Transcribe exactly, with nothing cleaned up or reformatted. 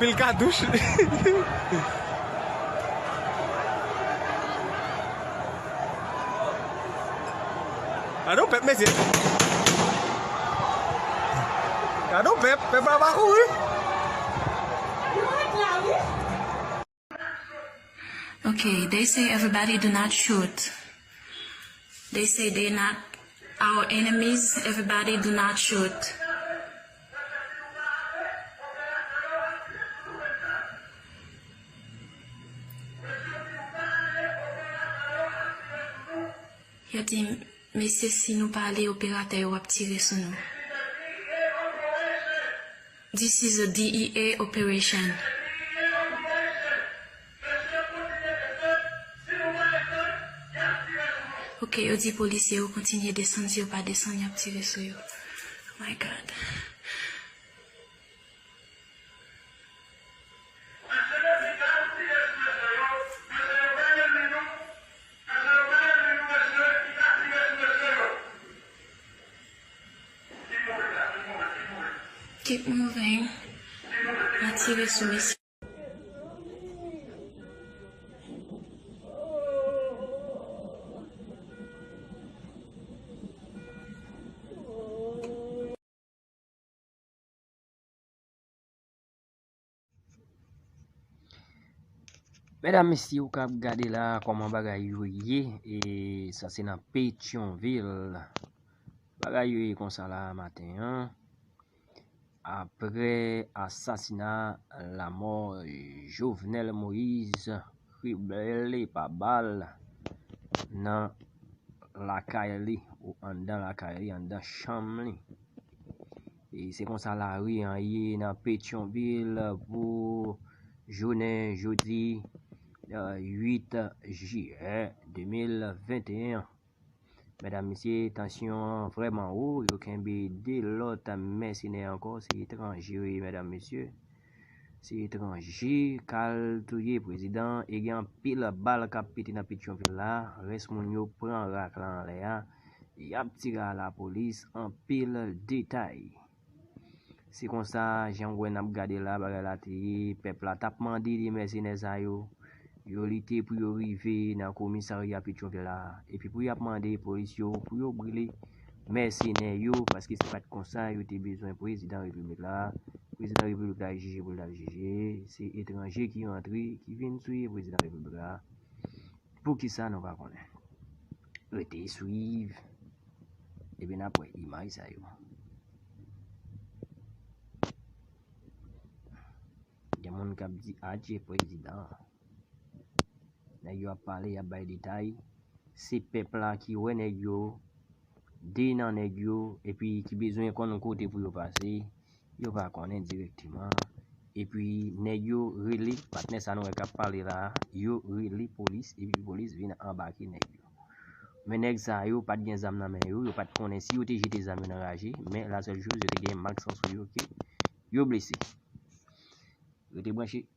Pil katouch. Gade yon pèp, mesye. Gade yon pèp, pèp la pa kouri. Okay, they say everybody do not shoot. They say they're not our enemies. Everybody do not shoot. Yo di, mesye, si nou pale, operatè yo ap tire sou nou. This is a D E A operation. Ok, yo di polisye yo kontinye desann, si yo pa desann, y ap tire sou yo. Oh my God. Keep moving. Atire sou mesye. Medam, mesye, ou k ap gade la, kòman bagay yo ye? E sa se nan Petyonvil. Bagay yo ye konsa la maten an. Apre asasina, lamò Jovenel Moïse, krible pa bal nan lakay li, ou anndan lakay li, anndan chanm li. E se konsa lari an ye nan Petyonvil pou jounen jodi, eh, uit jiyè de mil venteyen an. Medam, mesye, tansyon an vrèman wo. Yo kenbe de lòt mèsenè ankò. Se etranje yo ye, medam, mesye. Se etranje k al touye prezidan. E gen anpil bal k ap pete nan Petyonvil la. Rès moun yo pran rak la anlè a. Y ap tire a lapolis. Anpil detay. Se konsa, jan w wè n ap gade la, bagay la te ye, pèp la t ap mande de mèsenè sa yo. Yo lite pou yo rive nan komisarya Petyonvil la. Epi pou y ap mande polis yo, pou yo brile mèsenè yo, paske se pa t konsa yo te bezwen prezidan repiblik la. Prezidan repiblik la jije pou l t al jije. Se etranje ki rantre, ki vin touye prezidan repiblik la. Poukisa nou pa konnen? Rete swiv. Epi n ap wè imaj sa yo. Gen moun k ap di, "Adje prezidan." Nèg yo ap pale, y ap bay detay. Se pèp la ki wè nèg yo, de nan nèg yo, epi ki bezwen konn kote pou yo pase, yo pa konnen dirèkteman. Epi nèg yo rele, patnè sa nou wè k ap pale la a, yo rele polis, epi polis vin anbake nèg yo. Men nèg sa yo pa t gen zam nan men yo, yo pa t konnen si yo te jete zam yo nan raje, men la sèl choz yo te gen mak san sou yo ke yo blese. Rete branche.